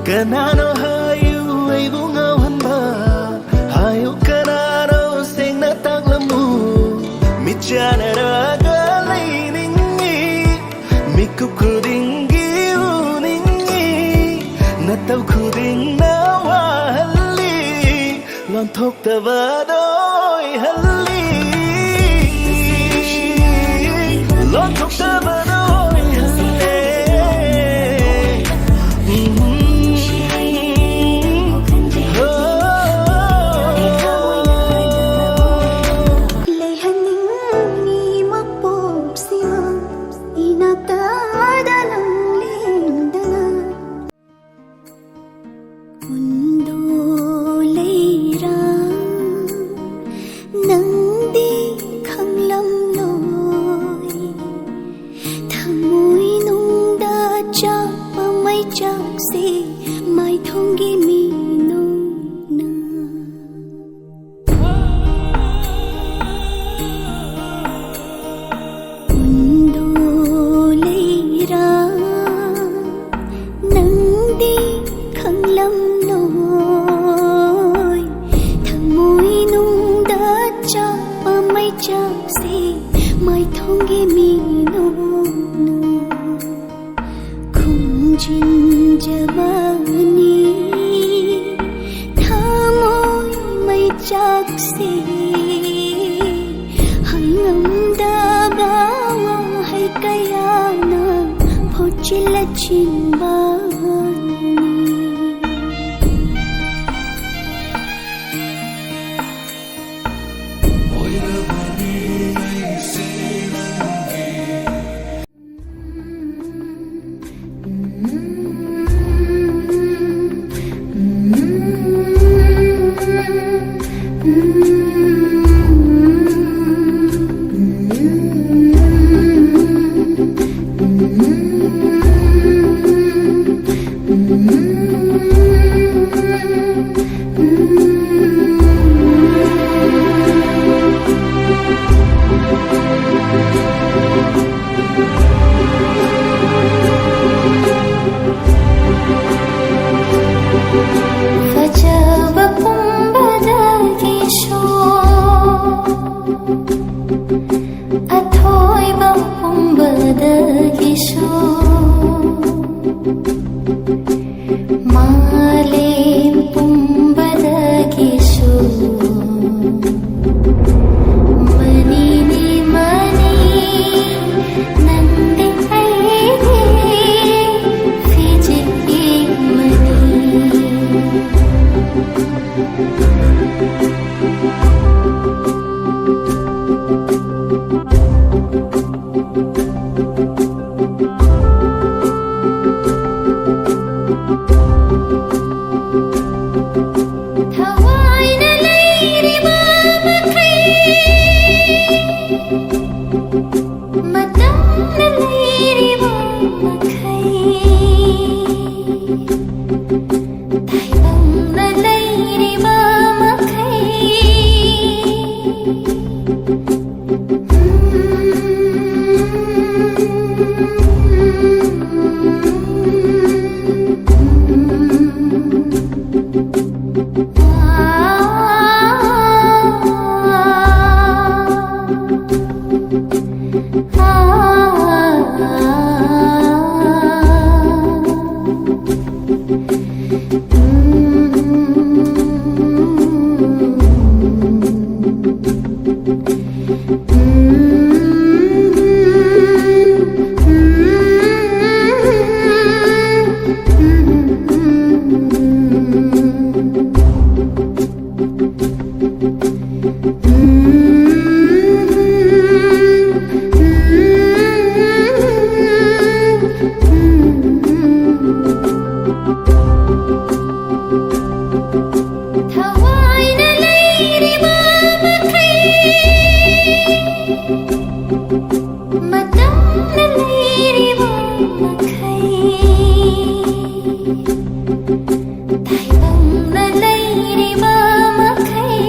Kanano hayu aibu ngauhanba hayu kanano sengna taklamu michanaraga leiningi mikup khudinggi uningi natau khudingna wahalli lonthoktabado oihalli lonthoktabado oihalle. ꯂꯩꯍꯟꯅꯤꯡꯉꯤ ꯃꯄꯣꯛꯁꯤꯃ ꯏꯅꯥꯛꯇꯗ ꯅꯪ ꯂꯦꯡꯗꯅ ꯎꯟꯗꯣ ꯂꯩꯔꯥ ꯅꯪꯗꯤ ꯈꯪꯂꯝꯂꯣꯏ ꯊꯃꯣꯏꯅꯨꯡꯗ ꯆꯥꯛꯄ ꯃꯩꯆꯥꯛꯁꯦ ꯃꯥꯏꯊꯣꯡꯒꯤ ꯃꯤꯅꯨꯡꯅ ꯎꯟꯗꯣ ꯂꯩꯔꯥ ꯅꯪꯗꯤ ꯈꯪꯂꯝꯂꯣꯏ ꯊꯃꯣꯏꯅꯨꯡꯗ ꯆꯥꯛꯄ ꯃꯩꯆꯥꯛꯁꯦ ꯃꯥꯏꯊꯣꯡꯒꯤ ꯃꯤꯅꯨꯡꯅ ꯈꯨꯝꯖꯤꯟꯖꯕꯅꯤ ꯊꯃꯣꯏ ꯃꯩꯆꯥꯛꯁꯦ ꯍꯥꯏꯉꯝꯗꯕ ꯋꯥꯍꯩ ꯀꯌꯥꯅ ꯐꯣꯠꯆꯤꯜꯂ ꯆꯤꯟꯕꯅꯤ. ꯑꯣꯏꯔꯕꯅꯤ ꯑꯩꯁꯦ ꯅꯪꯒꯤ. ꯐꯖꯕ ꯄꯨꯝꯕꯗꯒꯤꯁꯨ ꯑꯊꯣꯏꯕ ꯄꯨꯝꯕꯗꯒꯤꯁꯨ ꯃꯥꯂꯦꯝ ꯄꯨꯝꯕꯗꯒꯤꯁꯨ ꯃꯅꯤꯅꯤ ꯃꯅꯤ ꯅꯪꯗꯤ ꯑꯩꯒꯤ ꯐꯤꯖꯤꯠꯀꯤ ꯃꯅꯤ. ꯊꯋꯥꯏꯅ ꯂꯩꯔꯤꯕ ꯃꯈꯩ ꯃꯇꯝꯅ ꯂꯩꯔꯤꯕ ꯃꯈꯩ ꯇꯥꯏꯕꯪꯅ ꯂꯩꯔꯤꯕ ꯃꯈꯩ. ꯊꯋꯥꯏꯅ ꯂꯩꯔꯤꯕ ꯃꯈꯩ ꯃꯇꯝꯅ ꯂꯩꯔꯤꯕ ꯃꯈꯩ ꯇꯥꯏꯕꯪꯅ ꯂꯩꯔꯤꯕ ꯃꯈꯩ.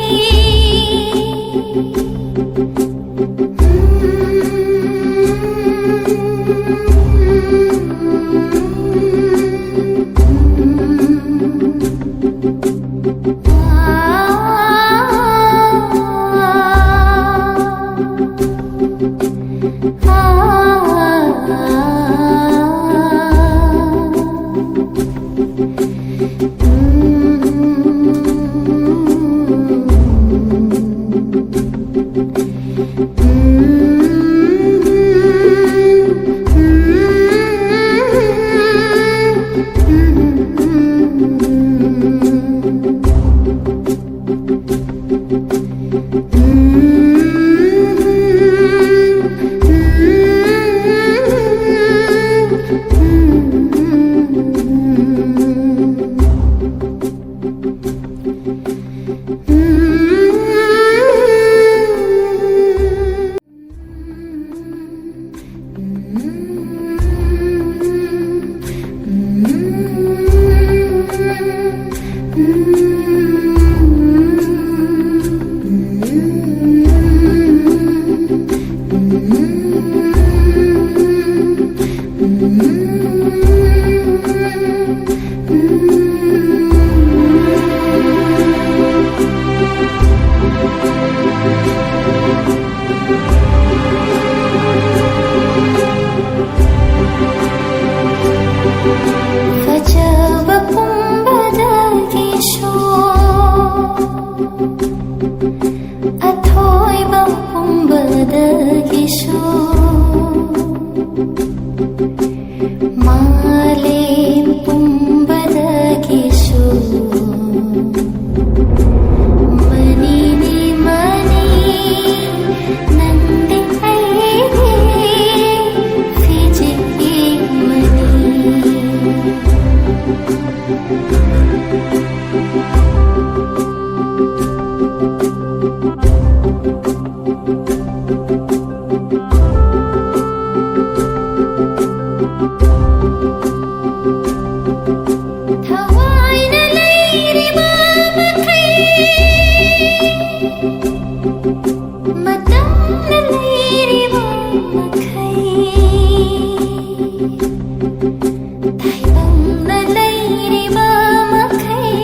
ꯊꯋꯥꯏꯅ ꯂꯩꯔꯤꯕ ꯃꯈꯩ ꯃꯇꯝꯅ ꯂꯩꯔꯤꯕ ꯃꯈꯩ ꯇꯥꯏꯕꯪꯅ ꯂꯩꯔꯤꯕ ꯃꯈꯩ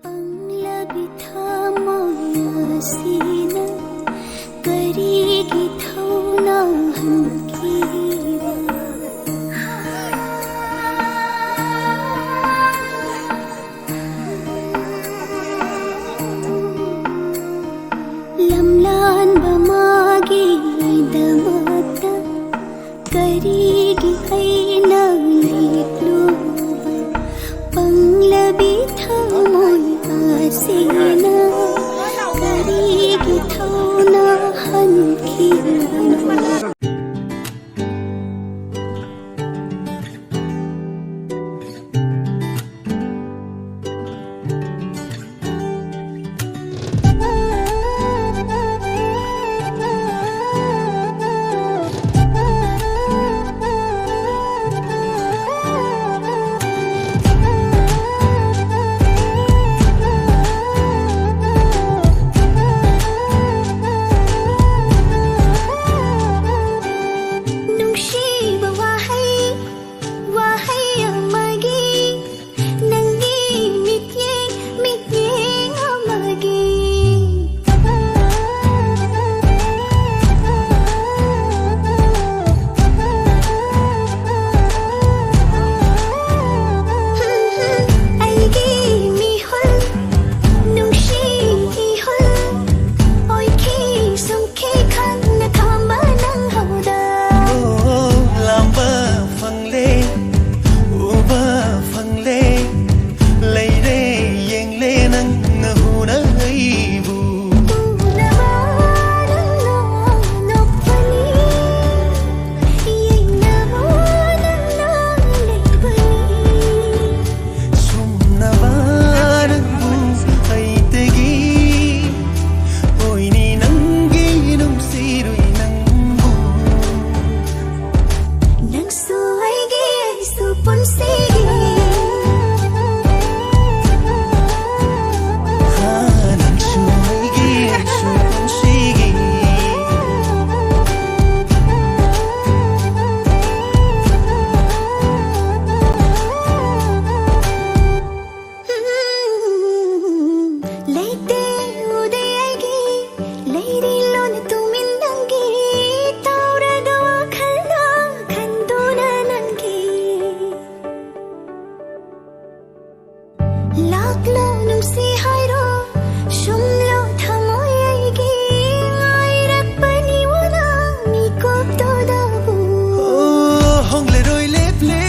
ꯄꯪꯂꯕꯤ ꯊꯃꯣꯏ ꯑꯁꯤꯅ ꯀꯔꯤꯒꯤ ꯊꯧꯅꯥ ꯍꯟꯈꯤꯕ ꯂꯝꯂꯥꯟꯕ ꯃꯥꯒꯤꯗꯃꯛꯇ ꯀꯔꯤꯒꯤ ꯑꯩꯅ ꯂꯦꯞꯂꯨꯕ ꯄꯪꯂꯕꯤ ꯊꯃꯣꯏ ꯑꯁꯤꯅ ꯀꯔꯤꯒꯤ ꯊꯧꯅꯥ ꯍꯟꯈꯤꯕꯅꯣ. ꯅꯨꯡꯁꯤꯕ ꯋꯥꯍꯩ ꯋꯥꯍꯩ ꯑꯃꯒꯤ ꯅꯪꯒꯤ ꯃꯤꯠꯌꯦꯡ ꯃꯤꯠꯌꯦꯡ ꯑꯃꯒꯤ ꯑꯩꯒꯤ ꯃꯤꯍꯨꯜ ꯅꯨꯡꯁꯤ ꯏꯍꯨꯜ ꯑꯣꯏꯈꯤ ꯁꯨꯝꯈꯤ ꯈꯪꯅ ꯈꯥꯝꯕ ꯅꯪꯍꯧꯗ. ꯑꯣ ꯂꯥꯝꯕ ꯐꯪꯂꯦ ꯎꯕ ꯐꯪꯂꯦ ꯂꯩꯔꯦ ꯌꯦꯡꯂꯦ ꯅꯪꯅ ꯍꯨꯅ ꯑꯩꯕꯨ. ꯎꯅꯕ ꯅꯪꯅ ꯅꯣꯛꯄꯅꯤ ꯌꯦꯡꯅꯕ ꯅꯪꯅ ꯂꯩꯕꯅꯤ. ꯁꯨꯝꯅꯕ ꯅꯪꯕꯨ ꯑꯩꯇꯒꯤ ꯑꯣꯏꯅꯤ ꯅꯪꯒꯤ ꯅꯨꯡꯁꯤꯔꯣꯏ ꯅꯪꯕꯨ. ꯅꯪꯁꯨ ꯑꯩꯒꯤ ꯑꯩꯁꯨ ꯄꯨꯟꯁꯤꯒꯤ. ꯅꯪꯁꯨ ꯑꯩꯒꯤ ꯑꯩꯁꯨ ꯄꯨꯟꯁꯤꯒꯤ. ꯂꯩꯇꯦ ꯎꯗꯦ ꯑꯩꯒꯤ ꯂꯩꯔꯤ ꯂꯣꯟꯅ ꯇꯨꯃꯤꯟ ꯅꯪꯒꯤ ꯇꯧꯔꯒ ꯋꯥꯈꯜꯅ ꯈꯟꯗꯨꯅ ꯅꯪꯒꯤ ꯂꯥꯛꯂꯣ ꯅꯨꯡꯁꯤ ꯍꯥꯏꯔꯣ ꯁꯨꯝꯂꯣ ꯊꯃꯣꯏ ꯑꯩꯒꯤ ꯉꯥꯏꯔꯛꯄꯅꯤ ꯋꯥꯅ ꯃꯤꯀꯨꯞꯇꯨꯗꯕꯨ. ꯑꯣ ꯍꯣꯡꯂꯔꯣꯏ ꯂꯦꯞꯂꯦ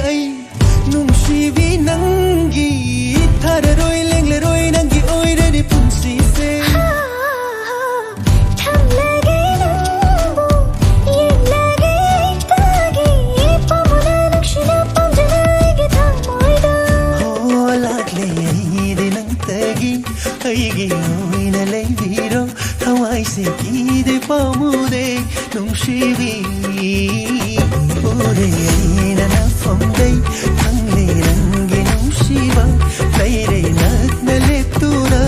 ꯑꯩ ꯅꯨꯡꯁꯤꯕꯤ ꯅꯪꯒꯤ ꯊꯥꯔꯔꯣꯏ ꯂꯦꯡꯂꯔꯣꯏ ꯅꯪꯒꯤ ꯑꯣꯏꯔꯅꯤ ꯄꯨꯟꯁꯤꯁꯦ. ꯊꯝꯂꯒꯦ ꯅꯪꯕꯨ ꯌꯦꯡꯂꯒꯦ ꯇꯥꯒꯦ ꯄꯥꯝꯃꯨꯅ ꯅꯨꯡꯁꯤꯅ ꯄꯥꯝꯖꯅ ꯑꯩꯒꯤ ꯊꯃꯣꯏꯗ. ꯍꯣ ꯂꯥꯛꯂꯦ ꯑꯩꯗꯤ ꯅꯪꯇꯒꯤ ꯑꯩꯒꯤ ꯑꯣꯏꯅ ꯂꯩꯕꯤꯔꯣ ꯊꯋꯥꯏꯁꯦ ꯀꯤꯗꯦ ꯄꯥꯝꯃꯨꯗꯦ ꯅꯨꯡꯁꯤꯕꯤ ꯎꯔꯦ ꯑꯩꯅ ꯅꯐꯝꯗꯩ ꯈꯪꯂꯦ ꯅꯪꯒꯤ ꯅꯨꯡꯁꯤꯕ ꯂꯩꯔꯦ ꯅꯛꯅ ꯂꯦꯞꯇꯨꯅ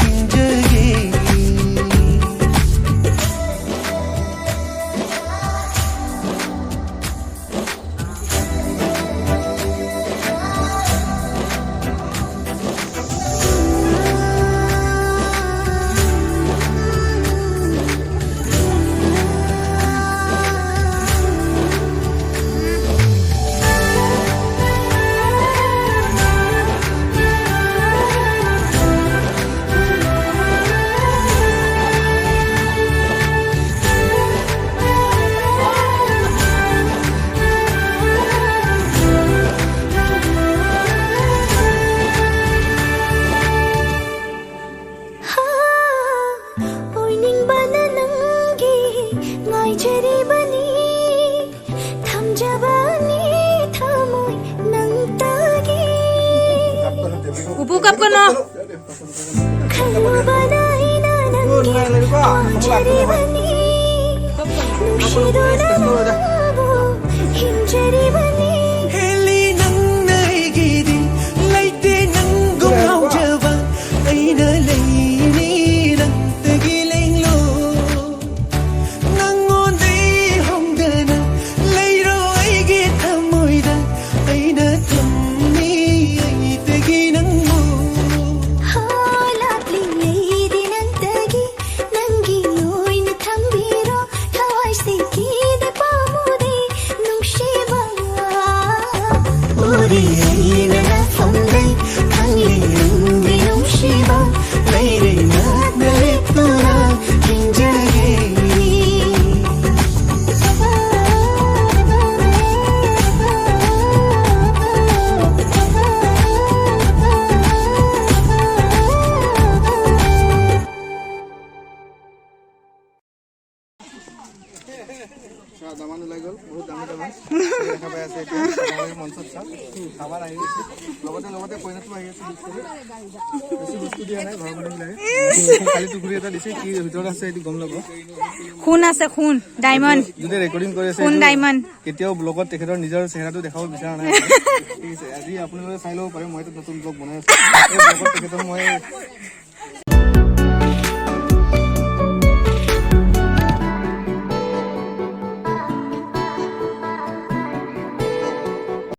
ꯍꯤꯡꯖꯒꯦ. ꯈꯜꯂꯨꯕꯅ ꯑꯩꯅ ꯅꯪꯒꯤ ꯄꯥꯝꯖꯔꯤꯕꯅꯤ ꯅꯨꯡꯁꯤꯗꯨꯅ ꯅꯪꯕꯨ ꯍꯤꯡꯖꯔꯤꯕꯅꯤ. ꯍꯦꯜꯂꯤ ꯅꯪꯅ ꯑꯩꯒꯤꯗꯤ ꯂꯩꯇꯦ ꯅꯪꯒꯨꯝ ꯉꯥꯎꯖꯕ ꯑꯩꯅ ꯂꯩꯅꯤ ꯅꯪꯇꯒꯤ ꯂꯦꯡꯂꯣ ꯅꯪꯉꯣꯟꯗꯩ ꯍꯣꯡꯗꯅ ꯂꯩꯔꯣ ꯑꯩꯒꯤ ꯊꯃꯣꯏꯗ ꯑꯩꯅ ꯊꯝꯃꯤ ꯑꯩꯇꯒꯤ ꯅꯪꯕꯨ. ꯍꯣ ꯂꯥꯛꯂꯤ ꯑꯩꯗꯤ ꯅꯪꯇꯒꯤ ꯅꯪꯒꯤ ꯑꯣꯏꯅ ꯊꯝꯕꯤꯔꯣ ꯊꯋꯥꯏꯁꯤ ꯀꯤꯗꯦ ꯄꯥꯝꯃꯨꯗꯦ ꯅꯨꯡꯁꯤꯕ. ꯎꯔꯤ ꯑꯩꯅ ꯅꯐꯝꯗꯩ ꯈꯪꯂꯤ ꯅꯪꯒꯤ ꯅꯨꯡꯁꯤꯕ ꯂꯩꯔꯦ ꯅꯛꯅ ꯂꯦꯞꯇꯨꯅ ꯍꯤꯡꯖꯒꯦ. দামান ওলাই গ'ল, বহুত দামী দামান দেখা পাই আছে। এতিয়া আপোনালোকে মঞ্চত চাওক, দামান আহি গৈছে, লগতে লগতে কইনাটো আহি আছে। বেছি বস্তু দিয়া নাই ঘৰৰ মানুহবিলাকে, খালি টুকুৰি এটা দিছে। কি ভিতৰত আছে এইটো গম নাপাওঁ। সোণ আছে, সোণ, ডায়মণ্ড। যোনে ৰেকৰ্ডিং কৰি আছে সোণ, এইটো ডায়মণ্ড। কেতিয়াও ব্লগত তেখেতৰ নিজৰ চেহেৰাটো দেখাব বিচৰা নাই। ঠিক আছে, আজি আপোনালোকে চাই ল'ব পাৰে। মই এটা নতুন ব্লগ বনাই আছো। এই ব্লগত তেখেতৰ মই